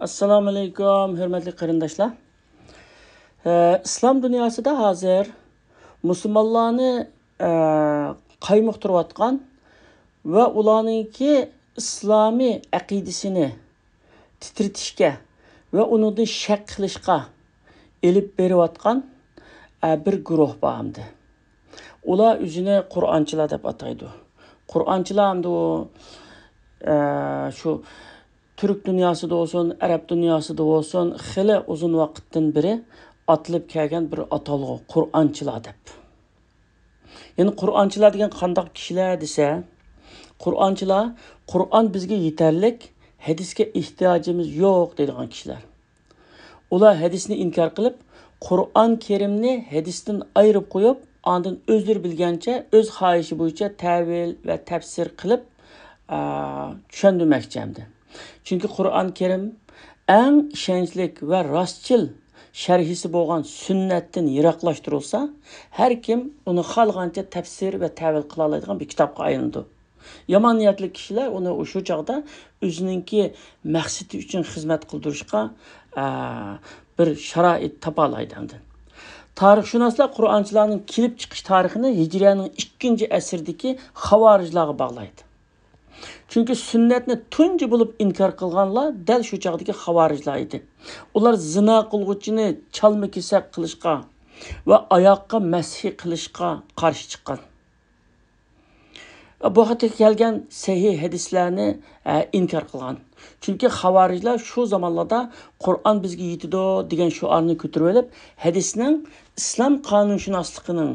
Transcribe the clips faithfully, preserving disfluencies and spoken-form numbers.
ئەسسالامۇئەلەيكۇم، ھۆرمەتلىك قېرىنداشلار. ئە، ئىسلام دۇنياسىدا ھازىر مۇسۇلمانلارنى، ئە، قايمۇقتۇرۇۋاتقان ۋە ئۇلارنىڭكى ئىسلامىي ئەقىدىسىنى تىترىتىشكە ۋە ئۇنىڭدىن شەك قىلىشقا ئېلىپ بېرىۋاتقان، ئە، بىر گۇرۇھ بار ئەمدى. ئۇلار ئۆزىنى قۇرئانچىلار دەپ ئاتايدۇ. قۇرئانچىلار ئەمدى ئۇ، ئە، شۇ تۈرك دۇنياسىدا بولسۇن، ئەرەب دۇنياسىدا بولسۇن، خېلى ئۇزۇن ۋاقىتتىن بېرى ئاتىلىپ كەلگەن بىر ئاتالغۇ، قۇرئانچىلار دەپ. يەنى قۇرئانچىلار دېگەن قانداق كىشىلەر دېسە، قۇرئانچىلار «قۇرئان بىزگە يېتەرلىك، ھەدىسكە ئېھتىياجىمىز يوق» دەيدىغان كىشىلەر. ئۇلار ھەدىسنى ئىنكار قىلىپ، قۇرئان كەرىمنى ھەدىستىن ئايرىپ قويۇپ، ئاندىن ئۆزلىرى بىلگەنچە، ئۆز خاھىشى بويىچە تەۋىل ۋە تەپسىر قىلىپ، ئا، چۈشەندۈرمەكچى ئەمدى. چۈنكى قۇرئان كەرىم ئەڭ ئىشەنچلىك ۋە راستچىل شەرھىسى بولغان سۈننەتتىن يىراقلاشتۇرۇلسا، ھەر كىم ئۇنى خالىغانچە تەپسىر ۋە تەۋىل قىلالايدىغان بىر كىتابقا ئايلىنىدۇ. يامان نىيەتلىك كىشىلەر ئۇنى شۇ چاغدا ئۆزىنىڭكى مەقسىتى ئۈچۈن خىزمەت قىلدۇرۇشقا، ئە، بىر شارائىت تاپالايدۇ ئاندىن. تارىخشۇناسلار قۇرئانچىلارنىڭ كېلىپ چىقىش تارىخىنى ھىجرىيەنىڭ ئىككىنچى ئەسىردىكى خاۋارىجلارغا باغلايدۇ. چۈنكى سۈننەتنى تۇنجى بولۇپ ئىنكار قىلغانلار دەل شۇ چاغدىكى خاۋارىجلار ئىدى. ئۇلار زىنا قىلغۇچىنى چالما-كېسەك قىلىشقا ۋە ئاياغقا مەسخى قىلىشقا قارشى چىققان. بۇ ھەقتە كەلگەن سەھىھ ھەدىسلەرنى، ئە، ئىنكار قىلغان. چۈنكى خاۋارىجلار شۇ زامانلاردا «قۇرئان بىزگە يېتىدۇ» دېگەن شوئارنى كۆتۈرۈۋېلىپ، ھەدىسنىڭ ئىسلام قانۇنشۇناسلىقىنىڭ،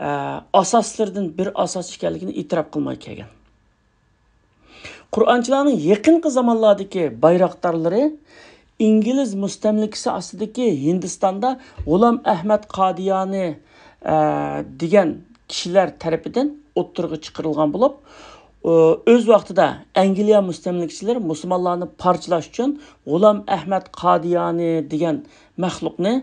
ئە، ئاساسلىرىدىن بىر ئاساس ئىكەنلىكىنى ئېتىراپ قىلماي كەلگەن. قۇرئانچىلارنىڭ يېقىنقى زامانلاردىكى بايراقدارلىرى ئىنگلىز مۇستەملىكىسى ئاستىدىكى ھىندىستاندا غۇلام ئەھمەد قادىيانى، ئە، دېگەن كىشىلەر تەرىپىدىن ئوتتۇرىغا چىقىرىلغان بولۇپ، ئۆ-، ئۆز ۋاقتىدا ئەنگلىيە مۇستەملىكىچىلىرى مۇسۇلمانلارنى پارچىلاش ئۈچۈن غۇلام ئەھمەد قادىيانى دېگەن مەخلۇقنى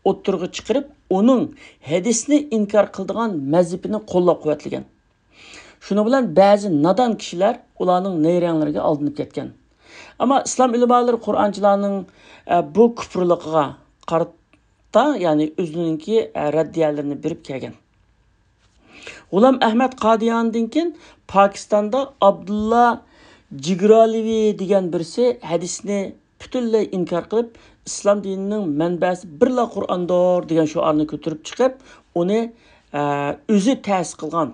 ئوتتۇرىغا چىقىرىپ، ئۇنىڭ ھەدىسنى ئىنكار قىلىدىغان مەزھىپىنى قوللاپ-قۇۋۋەتلىگەن. شۇنىڭ بىلەن بەزى نادان كىشىلەر ئۇلارنىڭ نەيرەڭلىرىگە ئالدىنىپ كەتكەن. ئەمما ئىسلام ئۆلىمالىرى قۇرئانچىلارنىڭ، ئە، بۇ كۇپۇرلۇقىغا قارىتا، يەنى ئۆزلىرىنىڭكى، ئە، رەددىيەلىرىنى بېرىپ كەلگەن. غۇلام ئەھمەد قادىياندىن كېيىن پاكىستاندا ئابدۇللا جىگرالىۋى دېگەن بىرسى ھەدىسنى پۈتۈنلەي ئىنكار قىلىپ، ئىسلام دىنىنىڭ مەنبەسى بىرلا قۇرئاندۇر دېگەن شوئارنى كۆتۈرۈپ چىقىپ، ئۇنى، ئە، ئۆزى تەسىس قىلغان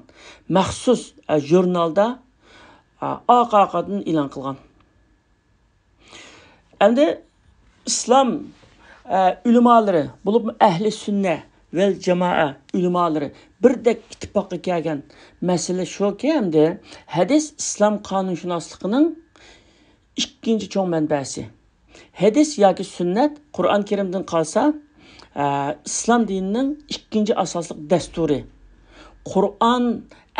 مەخسۇس، ئە، ژۇرنالدا، ئە، ئارقا-ئارقىدىن ئېلان قىلغان. ئەمدى ئىسلام، ئە، ئۆلىمالىرى، بولۇپمۇ ئەھلى سۈننە ۋەل جامائە ئۆلىمالىرى بىردەك ئىتتىپاققا كەلگەن مەسىلە شۇكى، ئەمدى ھەدىس ئىسلام قانۇنشۇناسلىقىنىڭ ئىككىنچى چوڭ مەنبەسى. ھەدىس ياكى سۈننەت قۇرئان كەرىمدىن قالسا، ئە، ئىسلام دىنىنىڭ ئىككىنچى ئاساسلىق دەستۇرى. قۇرئان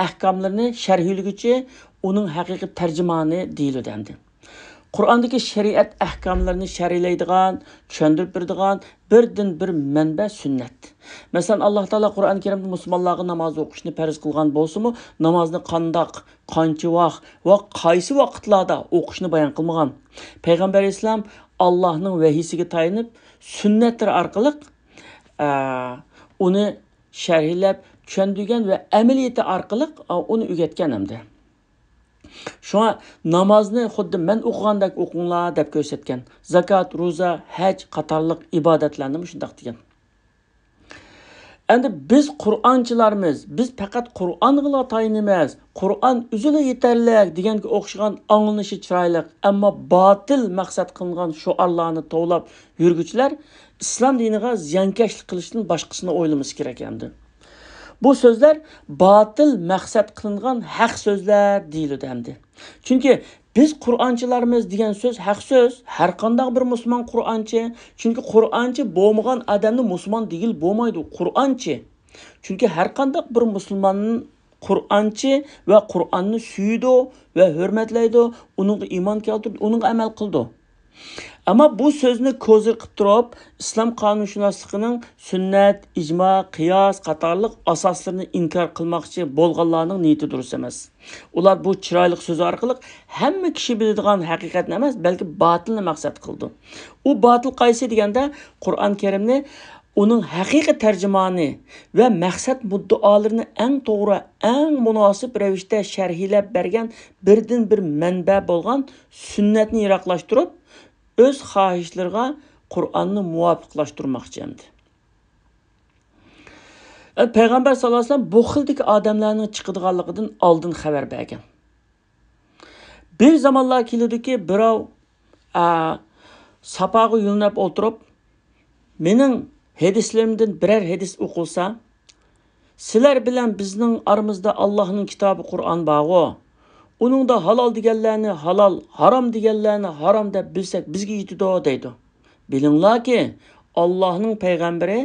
ئەھكاملىرىنى شەرھلىگۈچى ئۇنىڭ ھەقىقىي تەرجىمانى دېيىلىدۇ ئەمدى. قۇرئاندىكى شەرىئەت ئەھكاملىرىنى شەرھلەيدىغان، چۈشەندۈرۈپ بېرىدىغان بىردىنبىر مەنبە سۈننەت. مەسىلەن، ئاللا تائالا قۇرئان كەرىمدە مۇسۇلمانلارغا ناماز ئوقۇشنى پەرز قىلغان بولسىمۇ، نامازنى قانداق، قانچە ۋاق ۋە قايسى ۋاقىتلاردا ئوقۇشنى بايان قىلمىغان. پەيغەمبەر ئەلەيھىسسالام ئاللانىڭ ۋەھىيسىگە تايىنىپ، سۈننەتلىرى ئارقىلىق، ئە، ئۇنى شەرھلەپ، چۈشەندۈرگەن ۋە ئەمەلىيىتى ئارقىلىق، ئە، ئۇنى ئۆگەتكەن ئەمدى. شۇڭا نامازنى خۇددى مەن ئوقۇغاندەك ئوقۇڭلار دەپ كۆرسەتكەن. زاكات، روزا، ھەج قاتارلىق ئىبادەتلەرنىمۇ شۇنداق دېگەن. ئەمدى بىز قۇرئانچىلارمىز، بىز پەقەت قۇرئانغىلا تايىنىمىز. قۇرئان ئۆزىلا يېتەرلىك دېگەنگە ئوخشىغان ئاڭلىنىشى چىرايلىق، ئەمما باتىل مەقسەت قىلىنغان شوئارلارنى توۋلاپ يۈرگۈچىلەر ئىسلام دىنىغا زىيانكەشلىك قىلىشتىن باشقىسىنى ئويلىمىسى كېرەك ئەمدى. بۇ سۆزلەر باتىل مەقسەت قىلىنغان ھەق سۆزلەر دېيىلىدۇ ئەمدى. چۈنكى بىز قۇرئانچىلارمىز دېگەن سۆز ھەق سۆز، ھەر قانداق بىر مۇسۇلمان قۇرئانچى. چۈنكى قۇرئانچى بولمىغان ئادەمنى مۇسۇلمان دېگىلى بولمايدۇ، قۇرئانچى. چۈنكى ھەر قانداق بىر مۇسۇلمان قۇرئانچى ۋە قۇرئاننى سۆيىدۇ ۋە ھۆرمەتلەيدۇ، ئۇنىڭغا ئىمان كەلتۈرىدۇ، ئۇنىڭغا ئەمەل قىلىدۇ. ئەمما بۇ سۆزنى كوزىر قىلىپ تۇرۇپ، ئىسلام قانۇنشۇناسلىقىنىڭ سۈننەت، ئىجما، قىياس قاتارلىق ئاساسلىرىنى ئىنكار قىلماقچى بولغانلارنىڭ نىيىتى دۇرۇس ئەمەس. ئۇلار بۇ چىرايلىق سۆزى ئارقىلىق ھەممە كىشى بىلىدىغان ھەقىقەتنى ئەمەس، بەلكى باتىلنى مەقسەت قىلىدۇ. ئۇ باتىل قايسى دېگەندە، قۇرئان كەرىمنى ئۇنىڭ ھەقىقىي تەرجىمانى ۋە مەقسەت مۇددىئالىرىنى ئەڭ توغرا، ئەڭ مۇناسىپ رەۋىشتە شەرھلەپ بەرگەن بىردىنبىر مەنبە بولغان سۈننەتنى يىراقلاشتۇرۇپ، ئۆز خاھىشلىرىغا قۇرئاننى مۇۋاپىقلاشتۇرماقچى ئەمدى. پەيغەمبەر ساللاللاھۇ ئەلەيھى ۋەسەللەم بۇ خىلدىكى ئادەملەرنىڭ چىقىدىغانلىقىدىن ئالدىن خەۋەر بەرگەن. بىر زامانلار كېلىدۇكى، بىراۋ، ئا، ساپاغا يۆلىنىپ ئولتۇرۇپ، مېنىڭ ھەدىسلىرىمدىن بىرەر ھەدىس ئوقۇلسا، سىلەر بىلەن بىزنىڭ ئارىمىزدا ئاللاھنىڭ كىتابى قۇرئان بارغۇ، ئۇنىڭدا ھالال دېگەنلەرنى ھالال، ھارام دېگەنلەرنى ھارام دەپ بىلسەك بىزگە يېتىدۇ، دەيدۇ. بىلىڭلاركى، ئاللاھنىڭ پەيغەمبىرى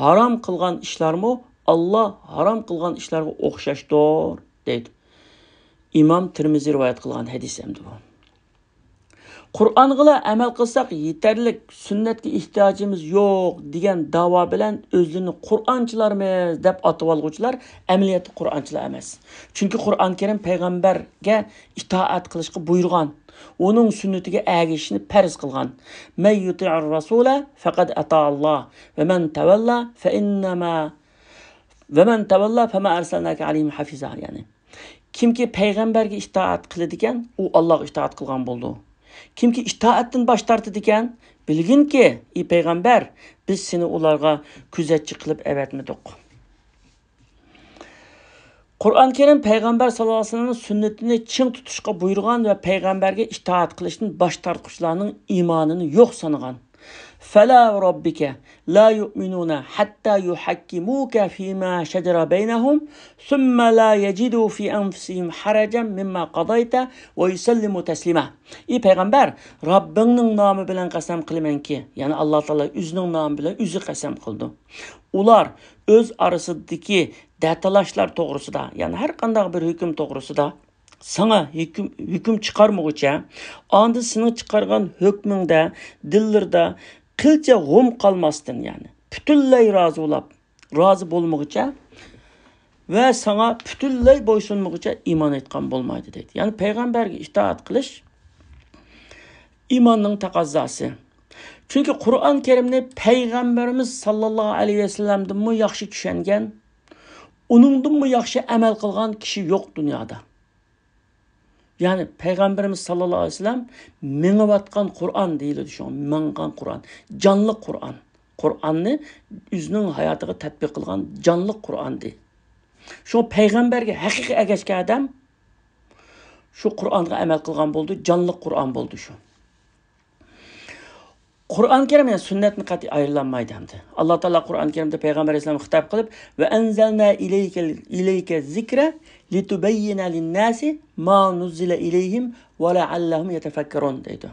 ھارام قىلغان ئىشلارمۇ ئاللا ھارام قىلغان ئىشلارغا ئوخشاشتۇر، دەيدۇ. ئىمام تىرمىزى رىۋايەت قىلغان ھەدىس ئەمدى بۇ. قۇرئانغىلا ئەمەل قىلساق يېتەرلىك، سۈننەتكە ئېھتىياجىمىز يوق دېگەن داۋا بىلەن ئۆزلىرىنى قۇرئانچىلارمىز دەپ ئاتىۋالغۇچىلار ئەمەلىيەتتە قۇرئانچىلار ئەمەس. چۈنكى قۇرئان كەرىم پەيغەمبەرگە ئىتائەت قىلىشقا بۇيرۇغان، ئۇنىڭ سۈننىتىگە ئەگىشىشنى پەرز قىلغان. مەن يۇتىئىر رەسۇلە فەقەد ئەتائاللاھ ۋە مەن تەۋەللا فەئىننەما ۋە مەن تەۋەللا فەما ئەرسەلناكە ئەلەيھىم ھەفىزا، يەنى كىمكى پەيغەمبەرگە ئىتائەت قىلىدىكەن، ئۇ ئاللاغا ئىتائەت قىلغان بولىدۇ. كىمكى ئىتائەتتىن باش تارتىدىكەن، بىلگىنكى، ئى پەيغەمبەر، بىز سېنى ئۇلارغا كۆزەتچى قىلىپ ئەۋەتمىدۇق. قۇرئان كەرىم پەيغەمبەر ساللاللاھۇ ئەلەيھى ۋەسەللەمنىڭ سۈننىتىنى چىڭ تۇتۇشقا بۇيرۇغان ۋە پەيغەمبەرگە ئىتائەت قىلىشتىن باش تارتقۇچىلارنىڭ ئىمانىنى يوق سانىغان. فلا وربك لا يؤمنون حتى يحكموك فيما شجر بينهم ثم لا يجدوا في أنفسهم حرجا مما قضيت ويسلموا تسليما. ئى پەيغەمبەر، رەببىڭنىڭ نامى بىلەن قەسەم قىلىمەنكى، يەنى ئاللا تائالا ئۆزىنىڭ نامى بىلەن ئۆزى قەسەم قىلىدۇ. ئۇلار ئۆز ئارىسىدىكى دەتالاشلار توغرىسىدا، يەنى ھەر قانداق بىر ھۆكۈم توغرىسىدا ساڭا ھۆكۈم، ھۆكۈم چىقارمىغۇچە، ئاندىن سېنىڭ چىقارغان ھۆكمۈڭدە دىللىرىدا قىلچە غۇم قالماستىن، يەنى پۈتۈنلەي رازى بولاپ، رازى بولمىغۇچە ۋە ساڭا پۈتۈنلەي بويسۇنمىغۇچە ئىمان ئېيتقان بولمايدۇ، دەيدۇ. يەنى پەيغەمبەرگە ئىتائەت قىلىش ئىماننىڭ تەقەززاسى. چۈنكى قۇرئان كەرىمنى پەيغەمبىرىمىز ساللاللاھۇ ئەلەيھى ۋەسەللەمدىنمۇ ياخشى چۈشەنگەن، ئۇنىڭدىنمۇ ياخشى ئەمەل قىلغان كىشى يوق دۇنيادا. يەنى پەيغەمبىرىمىز ساللاللاھۇ ئەلەيھى ۋەسەللەم مېڭىۋاتقان قۇرئان دېيىلىدۇ شۇڭا، ماڭغان قۇرئان، جانلىق قۇرئان. قۇرئاننى ئۆزىنىڭ ھاياتىغا تەتبىق قىلغان جانلىق قۇرئان دېي. شۇڭا پەيغەمبەرگە ھەقىقىي ئەگەشكەن ئادەم شۇ قۇرئانغا ئەمەل قىلغان بولىدۇ، جانلىق قۇرئان بولىدۇ شۇ. قۇرئان كەرىم يەنى سۈننەتنى قەتئىي ئايرىلالمايدۇ ئەمدى. ئاللا تائالا قۇرئان كەرىمدە پەيغەمبەر ئەلەيھىسسالامغا خىتاب قىلىپ، ۋە ئەنزەلنا ئىلەيكە، ئىلەيكە زىكرە لىتۇبەييىنە لىنناسى ما نۇززىلە ئىلەيھىم ۋە لەئەللەھۇم يەتەفەككەرۇن دەيدۇ.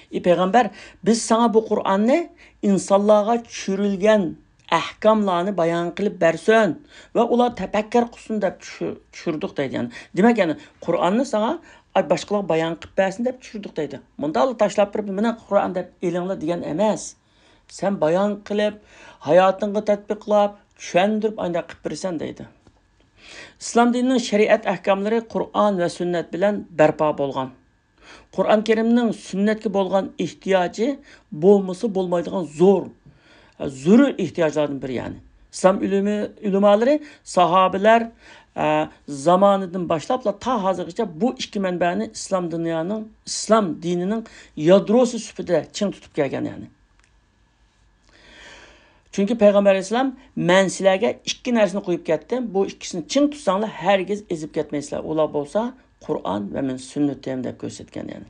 ئى پەيغەمبەر، بىز ساڭا بۇ قۇرئاننى ئىنسانلارغا چۈشۈرۈلگەن ئەھكاملارنى بايان قىلىپ بەرسۇن ۋە ئۇلار تەپەككۇر قىلسۇن دەپ چۈشۈ-، چۈشۈردۇق دەيدۇ. يەنى دېمەك، يەنى قۇرئاننى ساڭا، ئاي، باشقىلارغا بايان قىلىپ بەرسۇن دەپ چۈشۈردۇق دەيدۇ. مۇنداقلا تاشلاپ بېرىپ، مانا قۇرئان دەپ ئېلىڭلار دېگەن ئەمەس. سەن بايان قىلىپ، ھاياتىڭغا تەتبىقلاپ، چۈشەندۈرۈپ، ئانداق قىلىپ بېرىسەن دەيدۇ. ئىسلام دىنىنىڭ شەرىئەت ئەھكاملىرى قۇرئان ۋە سۈننەت بىلەن بەرپا بولغان. قۇرئان كەرىمنىڭ سۈننەتكە بولغان ئېھتىياجى بولمىسا بولمايدىغان زور، زۆرۈر ئېھتىياجلاردىن بىرى يەنى. ئىسلام ئۆلىمى-، ئۆلىمالىرى ساھابىلەر، ئە، زامانىدىن باشلاپلا تا ھازىرغىچە بۇ ئىككى مەنبەنى ئىسلام دۇنيانىڭ، ئىسلام دىنىنىڭ يادروسى سۈپىتىدە چىڭ تۇتۇپ كەلگەن يەنى. چۈنكى پەيغەمبەر ئەلەيھىسسالام، مەن سىلەرگە ئىككى نەرسىنى قويۇپ كەتتىم، بۇ ئىككىسىنى چىڭ تۇتساڭلار ھەرگىز ئېزىپ كەتمەيسىلەر، ئۇلار بولسا قۇرئان ۋە مېنىڭ سۈننىتىم دەپ كۆرسەتكەن يەنى.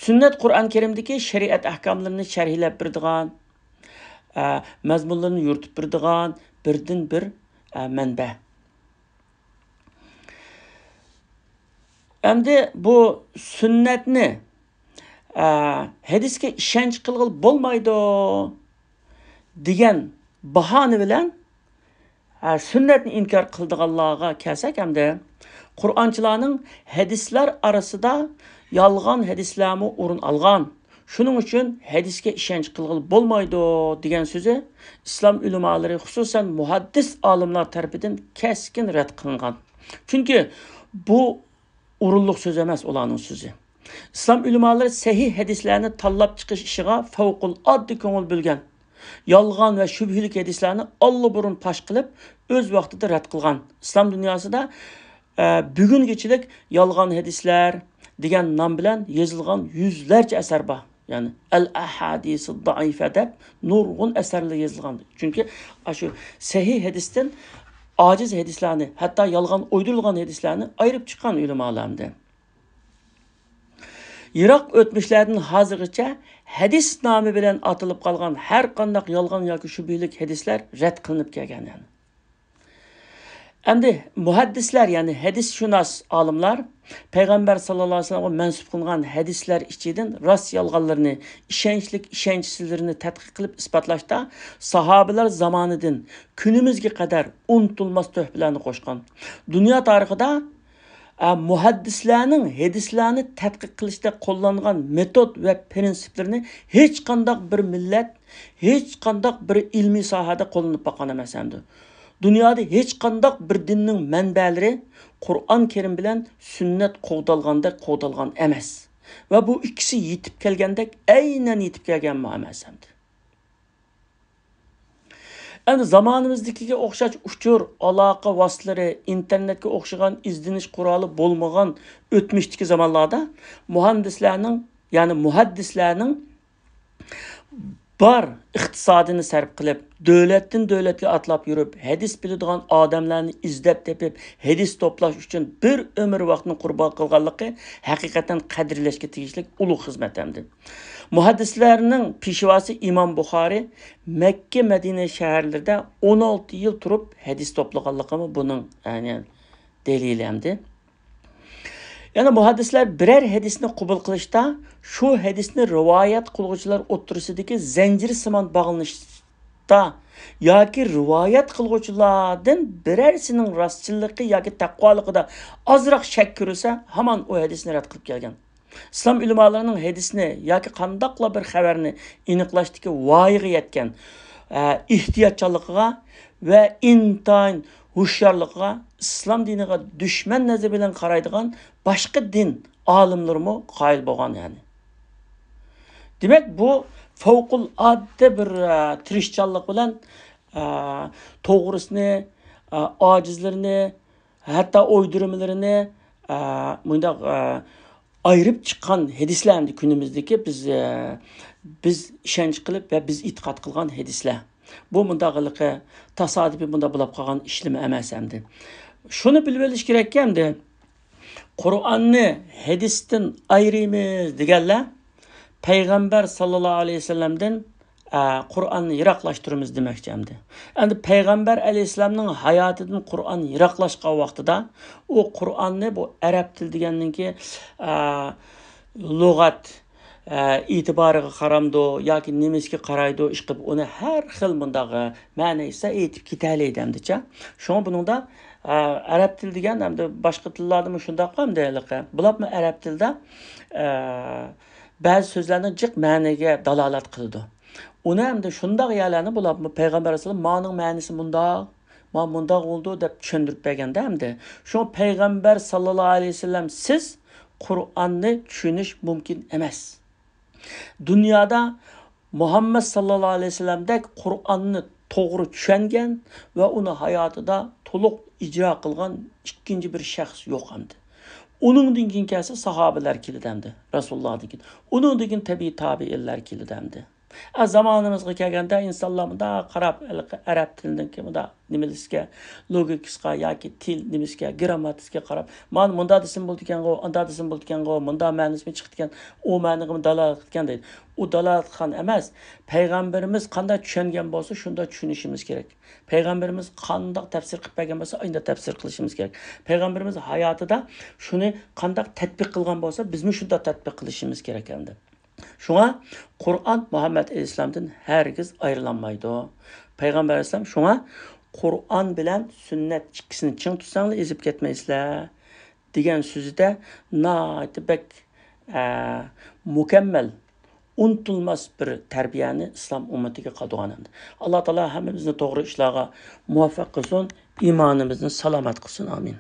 سۈننەت قۇرئان كەرىمدىكى شەرىئەت ئەھكاملىرىنى شەرھلەپ بېرىدىغان، ئە، مەزمۇنلىرىنى يورۇتۇپ بېرىدىغان بىردىن بىر، ئە، مەنبە. ئەمدى بۇ سۈننەتنى، ئە، ھەدىسكە ئىشەنچ قىلغىلى بولمايدۇ دېگەن باھانە بىلەن، ئە، سۈننەتنى ئىنكار قىلىدىغانلارغا كەلسەك، ئەمدى قۇرئانچىلارنىڭ ھەدىسلەر ئارىسىدا يالغان ھەدىسلەرمۇ ئورۇن ئالغان. شۇنىڭ ئۈچۈن ھەدىسكە ئىشەنچ قىلغىلى بولمايدۇ دېگەن سۆزى ئىسلام ئۆلىمالىرى، خۇسۇسەن مۇھەددىس ئالىملار تەرىپىدىن كەسكىن رەت قىلىنغان. چۈنكى بۇ ئورۇنلۇق سۆز ئەمەس ئۇلارنىڭ سۆزى. ئىسلام ئۆلىمالىرى سەھىھ ھەدىسلەرنى تاللاپ چىقىش ئىشىغا پەۋقۇلئاددە كۆڭۈل بۆلگەن. يالغان ۋە شۈبھىلىك ھەدىسلەرنى ئاللىبۇرۇن پاش قىلىپ، ئۆز ۋاقتىدا رەت قىلغان. ئىسلام دۇنياسىدا، ئە، بۈگۈنگىچىلىك يالغان ھەدىسلەر دېگەن نام بىلەن يېزىلغان يۈزلەرچە ئەسەر بار. يەنى ئەل ئەھادىسۇ دائىفە دەپ نۇرغۇن ئەسەرلەر يېزىلغان. چۈنكى ئاشۇ سەھىھ ھەدىستىن ئاجىز ھەدىسلەرنى، ھەتتا يالغان ئويدۇرۇلغان ھەدىسلەرنى ئايرىپ چىققان ئۆلىمالار ئەمدى. يىراق ئۆتمۈشلەردىن ھازىرغىچە ھەدىس نامى بىلەن ئاتىلىپ قالغان ھەر قانداق يالغان ياكى شۈبھىلىك ھەدىسلەر رەت قىلىنىپ كەلگەن. يەنى ئەمدى مۇھەددىسلەر، يەنى ھەدىسشۇناس ئالىملار پەيغەمبەر ساللاللاھۇ ئەلەيھى ۋەسەللەمگە مەنسۇپ قىلىنغان ھەدىسلەر ئىچىدىن راست يالغانلىرىنى، ئىشەنچلىك ئىشەنچسىزلىرىنى تەتقىق قىلىپ ئىسپاتلاشتا ساھابىلەر زامانىدىن كۈنىمىزگە قەدەر ئۇنتۇلماس تۆھپىلەرنى قوشقان. دۇنيا تارىخىدا ئە، مۇھەددىسلەرنىڭ ھەدىسلەرنى تەتقىق قىلىشتا قوللانغان مېتود ۋە پىرىنسىپلىرىنى ھېچقانداق بىر مىللەت، ھېچقانداق بىر ئىلمىي ساھەدە قوللىنىپ باققان ئەمەس ئەمدى. دۇنيادا ھېچقانداق بىر دىننىڭ مەنبەلىرى قۇرئان كەرىم بىلەن سۈننەت قوغدالغاندەك قوغدالغان ئەمەس. ۋە بۇ ئىككىسى يېتىپ كەلگەندەك ئەينەن يېتىپ كەلگەنمۇ ئەمەس ئەمدى. ئەمدى زامانىمىزدىكىگە ئوخشاش ئۇچۇر، ئالاقە ۋاسىتىلىرى، ئىنتېرنېتكە ئوخشىغان ئىزدىنىش قورالى بولمىغان ئۆتمۈشتىكى زامانلاردا مۇھەندىسلەرنىڭ، يەنى مۇھەددىسلەرنىڭ بار ئىقتىسادىنى سەرپ قىلىپ، دۆلەتتىن دۆلەتكە ئاتلاپ يۈرۈپ، ھەدىس بىلىدىغان ئادەملەرنى ئىزدەپ تېپىپ، ھەدىس توپلاش ئۈچۈن بىر ئۆمۈر ۋاقتىنى قۇربان قىلغانلىقى ھەقىقەتەن قەدىرلەشكە تېگىشلىك ئۇلۇغ خىزمەت ئەمدى. مۇھەددىسلەرنىڭ پېشۋاسى ئىمام بۇخارى مەككە، مەدىنە شەھەرلىرىدە ئون ئالتە يىل تۇرۇپ ھەدىس توپلىغانلىقىمۇ بۇنىڭ، يەنى، دەلىلى ئەمدى. يەنى مۇھەددىسلەر بىرەر ھەدىسنى قوبۇل قىلىشتا شۇ ھەدىسنى رىۋايەت قىلغۇچىلار ئوتتۇرىسىدىكى زەنجىرسىمان باغلىنىشتا ياكى رىۋايەت قىلغۇچىلاردىن بىرەرسىنىڭ راستچىللىقى ياكى تەقۋالىقىدا ئازراق شەك كۆرۈلسە، ھامان ئۇ ھەدىسنى رەت قىلىپ كەلگەن. ئىسلام ئۆلىمالىرىنىڭ ھەدىسنى ياكى قانداقلا بىر خەۋەرنى ئېنىقلاشتىكى ۋايىغا يەتكەن، ئە، ئېھتىياتچانلىقىغا ۋە ئىنتايىن ھوشيارلىقىغا ئىسلام دىنىغا دۈشمەن نەزىرى بىلەن قارايدىغان باشقا دىن ئالىملىرىمۇ قايىل بولغان، يەنى. دېمەك، بۇ پەۋقۇلئاددە بىر، ئە، تىرىشچانلىق بىلەن، ئە، توغرىسىنى، ئە، ئاجىزلىرىنى، ھەتتا ئويدۇرمىلىرىنى، ئە، مۇنداق، ئە، ئايرىپ چىققان ھەدىسلەر ئەمدى كۈنىمىزدىكى بىز، ئە، بىز ئىشەنچ قىلىپ ۋە بىز ئېتىقاد قىلغان ھەدىسلەر. بۇ مۇنداق ھېلىقى تاسادىپىي مۇنداق بولاپ قالغان ئىشلىمە ئەمەس ئەمدى. شۇنى بىلىۋېلىش كېرەككى ئەمدى، قۇرئاننى ھەدىستىن ئايرىيمىز دېگەنلەر پەيغەمبەر ساللاللاھۇ ئەلەيھى ۋەسەللەمدىن، ئە، قۇرئاننى يىراقلاشتۇرىمىز دېمەكچى ئەمدى. ئەمدى پەيغەمبەر ئەلەيھىسسالامنىڭ ھاياتىدىن قۇرئان يىراقلاشقان ۋاقتىدا ئۇ قۇرئاننى بۇ ئەرەب تىلى دېگەننىڭكى، ئە، لۇغەت، ئە، ئېتىبارىغا قارامدۇ ياكى نېمىسىگە قارايدۇ، ئىشقىلىپ ئۇنى ھەر خىل مۇنداق، ئە، مەنە ئېيتسا ئېيتىپ كېتەلەيدۇ ئەمدىچە. شۇڭا بۇنىڭدا، ئە، ئەرەب تىلى دېگەن ئەمدى باشقا تىللاردىمۇ شۇنداق ئەمدى ھېلىقى. بۇلارمۇ ئەرەب تىلىدا، ئە، بەزى سۆزلەرنىڭ جىق مەنىگە دالالەت قىلىدۇ. ئۇنى ئەمدى شۇنداق يەرلەرنى بۇلارمۇ پەيغەمبەر ئەلەيھىسسالام مانىڭ مەنىسى مۇنداق، ما مۇنداق بولىدۇ دەپ چۈشەندۈرۈپ بەرگەندە ئەمدى. شۇڭا پەيغەمبەر ساللاللاھۇ ئەلەيھى ۋەسەللەم سىز قۇرئاننى چۈشىنىش مۇمكىن ئەمەس. دۇنيادا مۇھەممەد ساللاللاھۇ ئەلەيھى ۋەسەللەمدەك قۇرئاننى توغرا چۈشەنگەن ۋە ئۇنى ھاياتىدا تولۇق ئىجرا قىلغان ئىككىنچى بىر شەخس يوق ئەمدى. ئۇنىڭدىن كېيىن كەلسە ساھابىلەر كېلىدۇ ئەمدى، رەسۇلۇللاھدىن كېيىن. ئۇنىڭدىن كېيىن تەبىئىي تابىئىنلار كېلىدۇ ئەمدى. ئە، زامانىمىزغا كەلگەندە ئىنسانلار مۇنداق قاراپ، ھېلىقى ئەرەب تىلىنىڭكى مۇنداق نېمىلىسىگە، لوگىكىسىغا ياكى تىل نېمىسىگە، گىرامماتىكىسىگە قاراپ، مانا مۇنداق دېسىمۇ بولىدىكەنغۇ، ئانداق دېسىمۇ بولىدىكەنغۇ، مۇنداق مەنىسىمۇ چىقىدىكەن، ئۇ مەنىگىمۇ دالالەت قىلىدىكەن دەيدۇ. ئۇ دالالەت قىلغان ئەمەس، پەيغەمبىرىمىز قانداق چۈشەنگەن بولسا، شۇنداق چۈشىنىشىمىز كېرەك. پەيغەمبىرىمىز قانداق تەپسىر قىلىپ بەرگەن بولسا، ئانداق تەپسىر قىلىشىمىز كېرەك. پەيغەمبىرىمىز ھاياتىدا شۇنى قانداق تەتبىق قىلغان بولسا، بىزمۇ شۇنداق تەتبىق قىلىشىمىز كېرەك ئەمدى. شۇڭا قۇرئان مۇھەممەد ئەلەيھىسسالامدىن ھەرگىز ئايرىلالمايدۇ. پەيغەمبەر ئەلەيھىسسالام شۇڭا قۇرئان بىلەن سۈننەت ئىككىسىنى چىڭ تۇتساڭلار ئېزىپ كەتمەيسىلەر دېگەن سۆزىدە ناھايىتى بەك، ئە، مۇكەممەل، ئۇنتۇلماس بىر تەربىيەنى ئىسلام ئۈممىتىگە قالدۇرغان ئەمدى. ئاللا تائالا ھەممىمىزنى توغرا ئىشلارغا مۇۋەپپەق قىلسۇن، ئىمانىمىزنى سالامەت قىلسۇن. ئامىن.